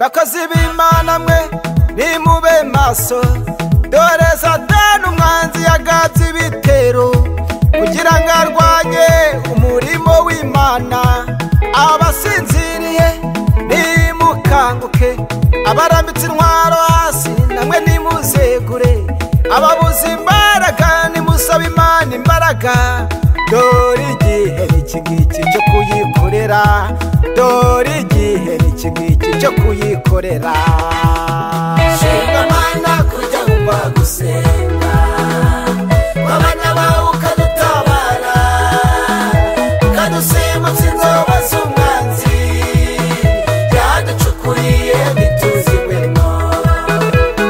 Bakozi b'Imana mwe nimube maso, dore Satani umwanzi yagabye ibitero kugira ngo arwanye umurimo w'Imana. Abasinziriye nimukanguke, abarambitse intwaro hasi namwe nimuzegure, ababuze imbaraga nimusabe Imana imbaraga. Dore igihe n'iki ngiki cyo kuyikorera, dore igihe n'iki ngiki cyo kuyikorera. Shima Mana kujya wumva gusenga kw'abana bawe, ukadutabara ukadusimbutsa inzoba z'umwanzi yaducukuriye ntituzigwemo.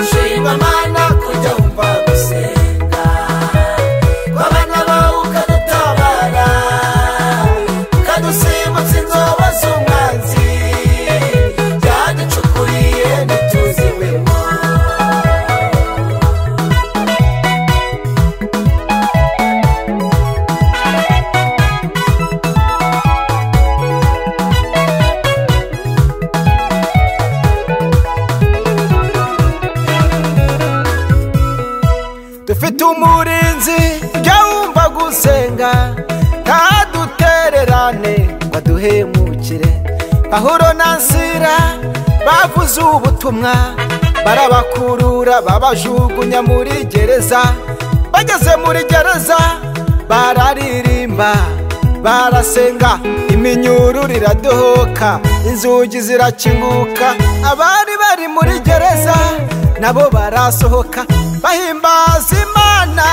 Shima Mana kujya wumva gusenga kw'abana bawe, ukadutabara ukadusimbutsa inzoba z'umwanzi yaducukuriye ntituzigwemo. Dufite umurinzi ujya wumva gusenga, ntadutererane ngo aduhemukire. Pawulo na Sila bavuze ubutumwa, barabakurura babajugunya muri gereza. Bageze muri gereza bararirimba, barasenga, iminyururu iradohoka, inzugi zirakinguka. Abari bari muri gereza nabo barasohoka bahimbaza Imana.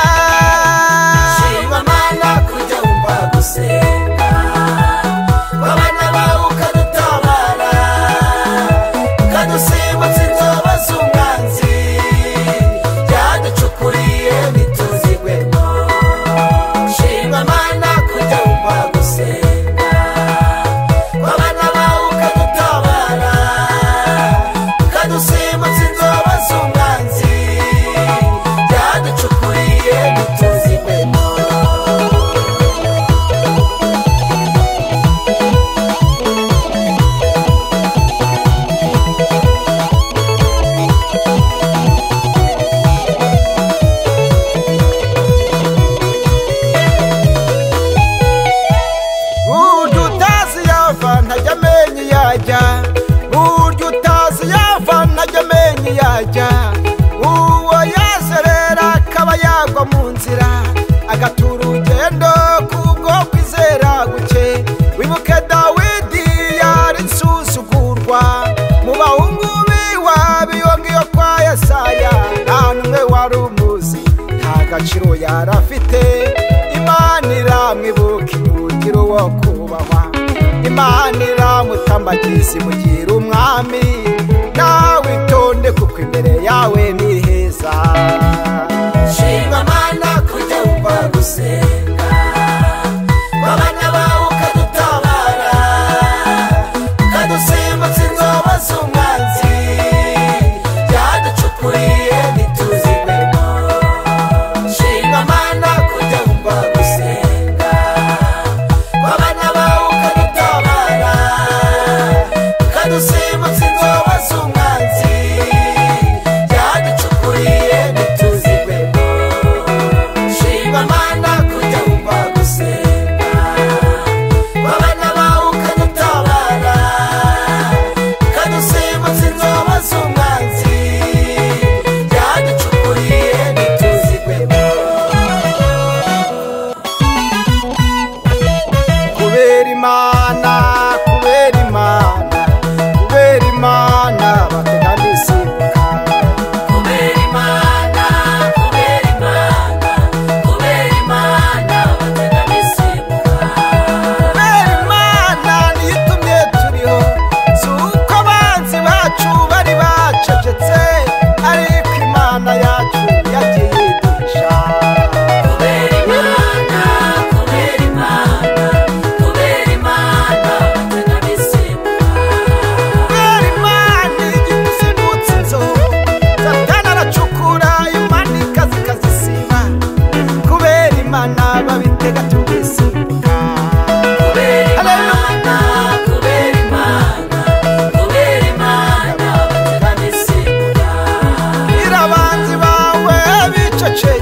Shima Mana kujya wumva gusenga kw'abana bawe, ukadutabara ukadusimbutsa inzoba z'umwanzi yaducukuriye ntituzigwemo. Shima Mana kujya wumva gusenga kw'abana bawe, ukadutabara ukadusimbutsa inzoba z'umwanzi yaducukuriye ntituzigwemo. Burya utazi yava ntajya amenya iyo ajya, burya utazi yava ntajya amenya iyo ajya. Uwo yazerera akaba yagwa mu nzira, agatura urugendo kubwo kwizera guke. Wibuke Dawidi yari insuzugurwa mu bahungu biwabo iyo ngiyo kwa Yesaya, nta n'umwe wari umuzi, nta gaciro yari afite. Imana iramwibuka imugira uwo kubahwa, Imana iramutambagiza imugira umwami. Nawe itonde kuko imbere yawe ni heza. Shima Mana kujya wumva gusenga kw'abana bawe, ukadutabara ukadusimbutsa inzoba z'umwanzi yaducukuriye ntituzigwemo. Shima Mana kujya wumva gusenga kw'abana bawe, ukadutabara ukadusimbutsa inzoba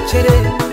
Icecekere.